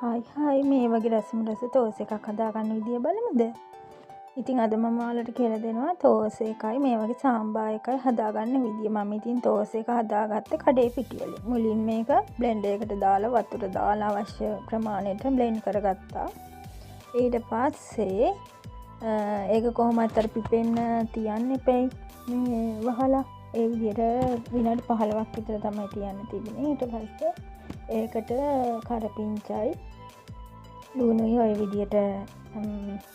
Hi hi මේ වගේ රසම රස තෝස එකක් හදාගන්න විදිය බලමුද? ඉතින් අද මම ඔයාලට කියලා දෙනවා තෝස එකයි මේ වගේ සාම්බා එකයි හදාගන්න විදිය. මම ඉතින් තෝස එක හදාගත්තේ කඩේ පිටි වලින්. මුලින් මේක බ්ලෙන්ඩර් එකට දාලා වතුර දාලා අවශ්‍ය ප්‍රමාණයට බ්ලෙන්ඩ් කරගත්තා. ඊට පස්සේ ඒක කොහොමත් අර පිපෙන්න තියන්න එපැයි මේ වහලා ඒ විදියට විනාඩි 15ක් විතර තමයි තියන්න තිබුණේ. ඊට පස්සේ ඒකට කරපිංචයි ලුණුයි ඔය විදියට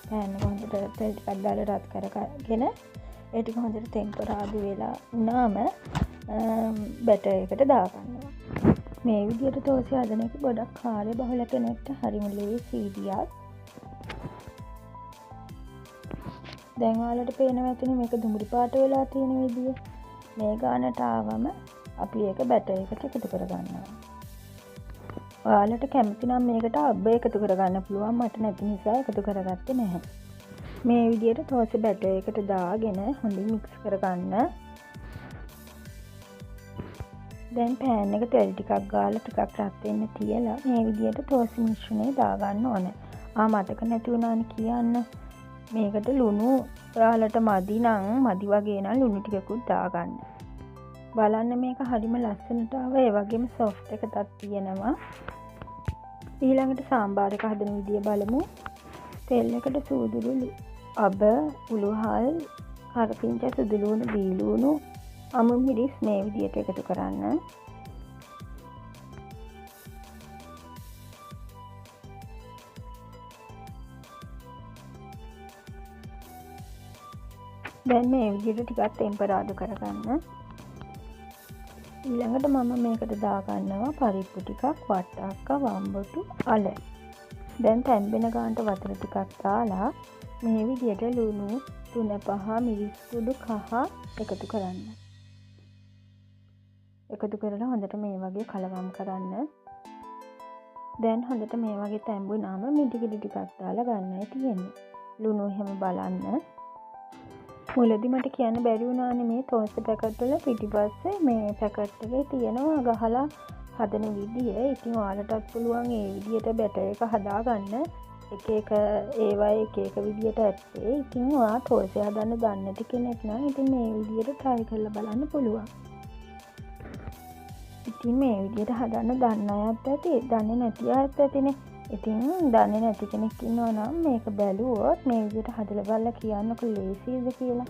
පෑන් එක හොඳට තෙල් ටිකක් දාලා රත් කරගෙන ඒ ටික හොඳට තෙම්පරාදු වෙලා වුණාම බැටර් එකට දාගන්නවා. මේ විදියට තෝසෙ හදන එක ගොඩක් කාර්යබහුල කෙනෙක්ට හරිම ලේසි විදියක්. දැන් ඔයාලට පේනවා ඇතිනේ මේක දුඹුරු පාට වෙලා තියෙන විදිය. මේ ගානට ආවම අපි ඒක බැටර් එකට එකතු කරගන්නවා. ඔයාලට කැමති නම් මේකට අබ්බ එකතු කරගන්න පුළුවන්. මට නැති නිසා එකතු කරගත්තේ නැහැ. මේ විදියට තෝසෙ බැටර් එකට දාගෙන හොඳින් මික්ස් කරගන්න. දැන් පෑන් එක තෙල් ටිකක් ගාලා ටිකක් රත් වෙන්න තියලා මේ විදියට තෝසෙ මිශ්‍රණය දාගන්න ඕන. මතක නැති වුණානේ කියන්න. මේකට ලුණු ඔයාලට මදි නම් මදි වගේ නම් ලුණු ටිකකුත් දාගන්න. බලන්න මේක හරිම ලස්සනට ආවා. ඒ වගේම සොෆ්ට් එකක් තියෙනවා. ඊළඟට සාම්බාර එක හදන විදිය බලමු. තෙල් එකට සූදුරු අබ, උළුහල්, කරපිංච, සුදු ලුණු, බී ලුණු, අමු මිරිස් මේ විදියට එකතු කරන්න. දැන් මේ විදියට ටිකක් තෙම්පරාදු කරගන්න. ඊළඟට මම මේකට දාගන්නවා පරිප්පු ටිකක්, වට්ටක්ක, වම්බටු, අල. දැන් තැම්බෙන ගානට වතුර ටිකක් දාලා මේ විදියට ලුණු 3 5 මිරිස් කුඩු කහ එකතු කරන්න. එකතු කරලා හොඳට මේ වගේ කලවම් කරන්න. දැන් හොඳට මේ වගේ තැඹුනාම මිටි ගෙඩි ටිකක් දාලා ගන්නයි තියෙන්නේ. ලුණු එහෙම බලන්න. මුලදි මට කියන්න බැරි වුණානේ මේ තෝසෙ පැකට් වල පිටිපස්සේ මේ පැකට් එකේ තියෙනවා ගහලා හදන විදිය. ඉතින් ඔයාලටත් පුළුවන් ඒ විදියට බැටර් එක හදාගන්න. එක එක ඒවා එක එක විදියට ඇත්තේ. ඉතින් ඔයා තෝසෙ හදන්න දන්නේ නැති කෙනෙක් නම් ඉතින් මේ විදියට try කරලා බලන්න පුළුවන්. ඉතින් මේ විදියට හදන්න දන්න අයත් ඇති, දන්නේ නැති අයත් ඇතිනේ. ඉතින් දන්නේ නැති කෙනෙක් ඉන්නවා නම් මේක බැලුවොත් මේ විදියට හදලා බලලා කියන්නකො ලේසියිද කියලා.